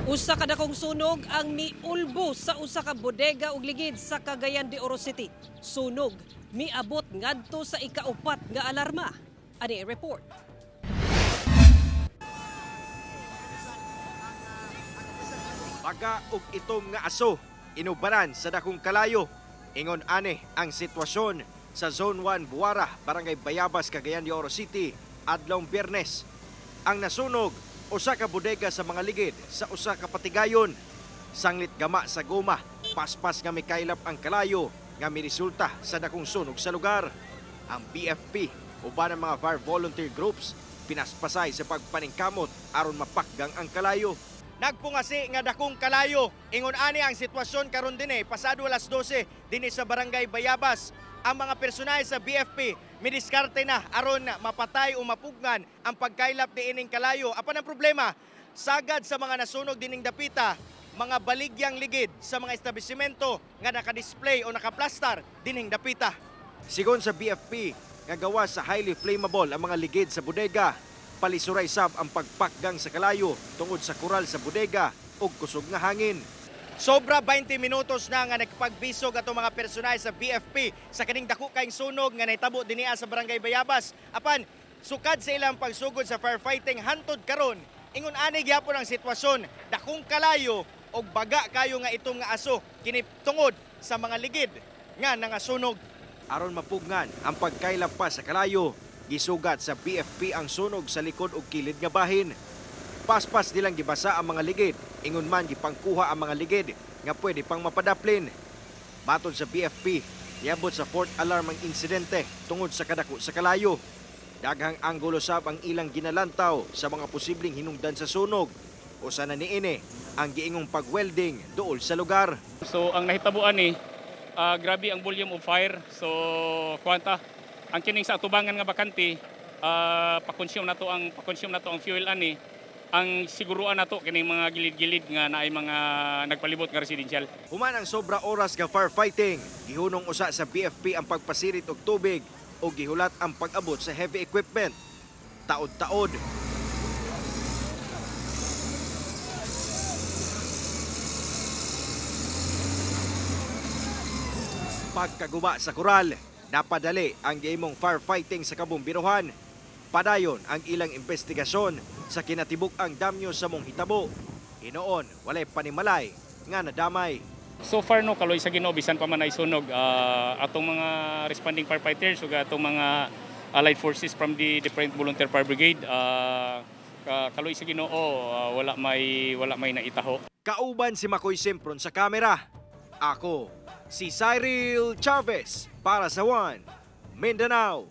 Usa ka dakong sunog ang miulbo sa usa ka bodega ug ligid sa Cagayan de Oro City. Sunog miabot ngadto sa ikaupat nga alarma. Ani report. Baga og itom nga aso inubanan sa dakong kalayo. Ingon ani ang sitwasyon sa Zone 1 Buara, Barangay Bayabas, Cagayan de Oro City, adlawng Biyernes. Ang nasunog usa ka bodega sa mga ligid sa usa ka patigayon. Sanglit gama sa goma, paspas nga mikaylap ang kalayo nga miresulta sa dakong sunog sa lugar. Ang BFP uban ang mga fire volunteer groups pinaspasay sa pagpaningkamot aron mapakgang ang kalayo. Nagpungasi nga dakong kalayo. Ingon ani ang sitwasyon karon dinhi pasado alas 12 dinhi sa Barangay Bayabas. Ang mga personahe sa BFP midiskarte na aron mapatay o mapugnan ang pagkaylap niining kalayo. Apan ang problema, sagad sa mga nasunog dining dapita, mga baligyang ligid sa mga establishmento nga nakadisplay o nakaplastar dining dapita. Sigon sa BFP, nga gawa sa highly flammable ang mga ligid sa bodega, palisuray sab ang pagpakgang sa kalayo tungod sa kural sa bodega ug kusog nga hangin. Sobra 20 minutos na nga nagpagbisog atong mga personahe sa BFP sa kaning dako kaayong sunog nga nahitabo dinhi sa Barangay Bayabas. Apan sukad sa ilang pagsugod sa firefighting hantod karon, ingon ani gyapon ang sitwasyon, dakong kalayo og baga kayo nga itong nga aso kini tungod sa mga ligid nga nangasunog. Aron mapugngan ang pagkaylap pa sa kalayo, gisugat sa BFP ang sunog sa likod og kilid nga bahin. Paspas nilang gibasa ang mga ligid, ingon man gipangkuha ang mga ligid nga pwede pang mapadaplin. Matod sa BFP, niabot sa fourth alarm ang insidente tungod sa kadako sa kalayo. Daghang anggulo sab ang ilang ginalantaw sa mga posibleng hinungdan sa sunog. Usa na niini ang giingong pagwelding duol sa lugar. So ang nahitabuan ni grabe ang volume of fire. So kwanta ang kining sa atubangan nga bakante, pa-consume nato ang fuel ani. Ang siguruan nato kining mga gilid-gilid nga naay mga nagpalibot nga residential. Human ang sobra oras nga firefighting, gihunong usa sa BFP ang pagpasirit og tubig o gihulat ang pag-abot sa heavy equipment. Taod-taod. Pagkaguba sa koral, napadali ang gihimong firefighting sa kabumbiruhan. Padayon ang ilang investigasyon sa kinatibuk ang damyo sa mong hitabo. Hinoon, walay panimalay nga nadamay. So far no, kaloy sa Ginoo bisan pa man ay sunog, atong mga responding firefighters ug atong mga allied forces from the different volunteer fire brigade, kaloy sa Ginoo, wala may naitaho. Kauban si Makoy Sempron sa kamera. Ako si Cyril Chavez para sa One Mindanao.